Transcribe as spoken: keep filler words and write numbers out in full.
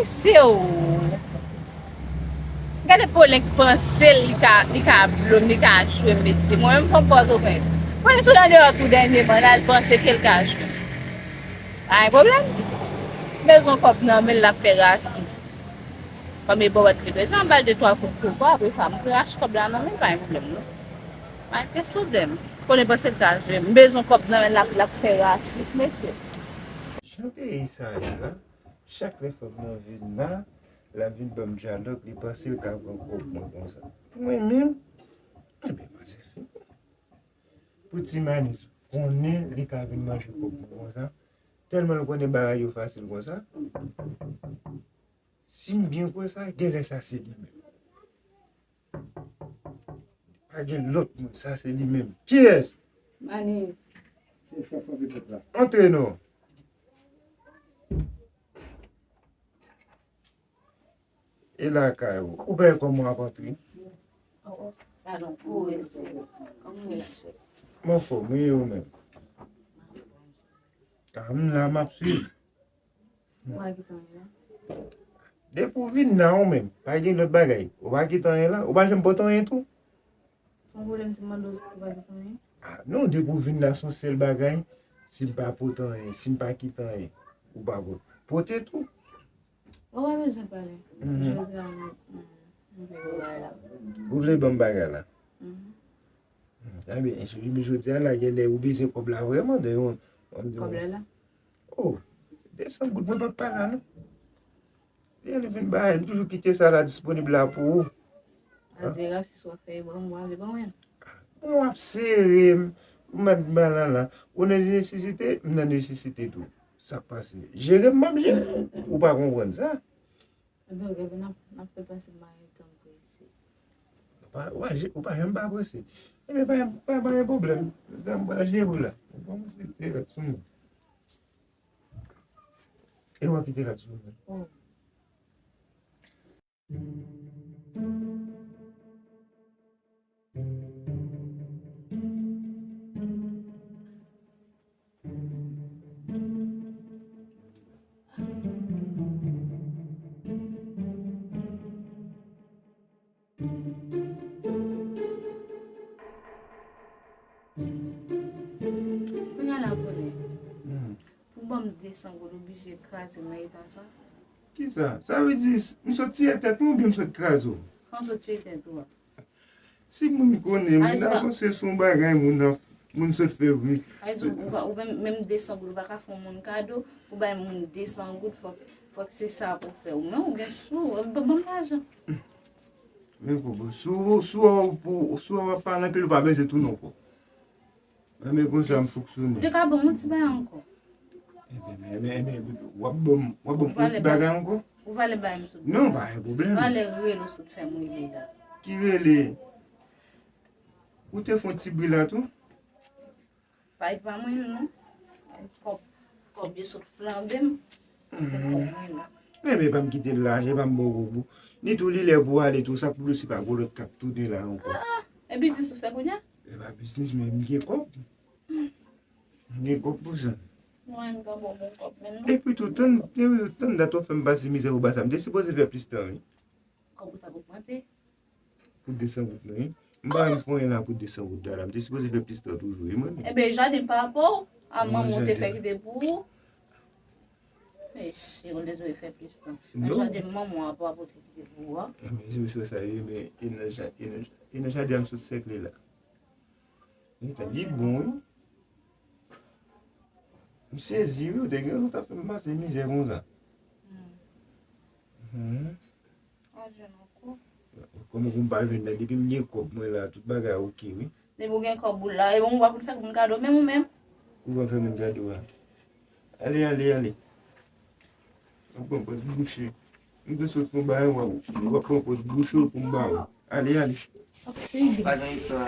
Se w. Gade Polen ki panse l, li ka, li ka blo m, li ka jwe m, mesye. Mwen menm fò m Pòtoprens. Polen sot andeyò tou dènyèman, l al panse ke l ka jwe m. Pa gen pwoblèm. Bezwen kòb nan men l, l ap fè rasis. Kòm e bòbòt li bezwen, m ba l de twa kout kouko, apre sa, m krache kòb la nan men l, pa gen pwoblèm, non. Pa gen pyès pwoblèm. Konnen panse l ka jwe m. M bezwen kòb nan men l, l ap, l ap fè rasis, mesye. Jan peyi sa ye la, chak lè fòk mwen vin la, l ap vin ban m dyalòg, li panse l ka pran kòb mwen konsa. Mwen menm, enben, panse fini. Pou Ti Manis konnen li ka vin manje kòb mwen konsa, tèlman l konnen bagay yo fasil konsa, si m byen kwè sa, genlè sa se li menm. Pa gen lòt moun, sa se li menm. Kiyès? Manis. Antre non. E lakay ou? Ou pa wè kòman w ap antre? Oh, oh. Gadon kouri se. Kòman w ye la, chè? M anfòm, wi, e ou menm? A, m la, m ap swiv. Ou pa kite anyen la? Depi w vin la, ou menm, pa gen lòt bagay. Ou pa kite anyen la? Ou pa janm pote anyen tou? Se yon pwoblèm si m mande w si ou pa kite anyen? A, non, depi w vin la, se yon sèl bagay. Si m pa pote anyen, si m pa kite anyen, ou pa pote. Pote tou. Ou pa bezwen pale. Mhm. Jodi a, m, m, m vle yon bagay la. Ou vle ban m bagay la? Mhm. Ebyen, jodi a la, genlè ou bezwen kòb la vrèman, de yon, yon, yon. Kòb la la? Oh, de san goud, mwen p ap pale a, non. Li vin bay, m toujou kite sa la disponib la pou ou. Adye, rasis w ap fè, ban mwen, ale ban mwen. Bon, w ap sere m, ou mèt bay la la. Ou nan nesesite, m nan nesesite tou. Sa k pase? Jere m, m ap jere w. Ou pa konprann sa? Ebyen, ok, ebyen, n ap, n ap fè pase mari tan prese. Ou pa, ou pa je-, ou pa janm pa prese. Ebyen, pa, pa, pa gen pwoblèm. Sa m pral jere w la. Ou kòmanse tire rad sou mwen. E w a kite rad sou mwen. Oh. Kounye a la, Polen. Hmm. Pou ban m de san goud, ou blije kraze m nan eta sa? Kisa? Sa vle di, m sot tiye tèt mwen oubyen m sot kraze w? Kòman sot tiye tèt ou a? Si moun konnen, moun avanse sou yon bagay, moun ap, moun sot fè vre. Sa vle di ou pa, ou menm, menm de san goud, ou pa ka fè yon moun kado, pou bay moun de san goud, fòk, fòk se sa pou fè. Ou menm ou gen sou, ban, ban m lajan. Men kòb, sou, sou, pou, sou w ap pale anpil, ou pa bezwen tounen ankò. Mwen men konsa m fonksyone. Ou te ka ban m yon ti bagay ankò. Ebyen, ebyen, ebyen, w ap ban m, w ap ban m yon ti bagay ankò? Ou valè bay m sot. Non, pa gen pwoblèm. Valè rele w sot fè m rele la. Ki rele? Ou te fè yon ti bri la tou? Pa, e pa mwen non. Kòb, kòb yo sot flanbe m. Se kòb mwen la. Ebyen, pa m kite l la, e pa m ba w gwo gou. Ni tou li lè pou ale tou, sa pou plis se pa gwo lòt k ap tounen la ankò. Ah, ah. E biznis ou fè kounye a? E pa biznis, men m gen kòb. M gen kòb pou sa. Mwen, m ka ba w bon kòb menm non. Epi tou, tann, epi tou, tann dat w ap fè m pase mizè pou ba sa. M te sipoze fè plis tan, wi. Kòb ou t ap ogmante. Pou de san goud lan, wi. M pa menm fè anyen la pou de san goud la, la. M te sipoze fè plis tan toujou, wi, mwen menm. Enben, jaden pa pa w, a manman w te fè kite pou ou. Mesye, ou dezwe fè plis tan. Nan jaden manman w a pa w te kite pou ou a. Mesye, mesye, sa, wi, men, e nan ja-, e nan, e nan jaden an m sot sèkle la. Li bon, wi. M sezi, wi, ou te gen rezon ta fè m pase mizè konsa. Hmm. Kòman pou m pa jwenn nan? Depi m gen kòb mwen la, tout bagay oke, wi. Depi w gen kòb ou la, e bon, ou pa konn fè moun kado, menm ou menm. Ou pa fè moun kado a. Ale, ale, ale. W ap pran pòz bouche. M te sot fè yon bagay, w ap, w ap pran pòz bouche w pou m ba w. Ale, ale. Pa gen istwa.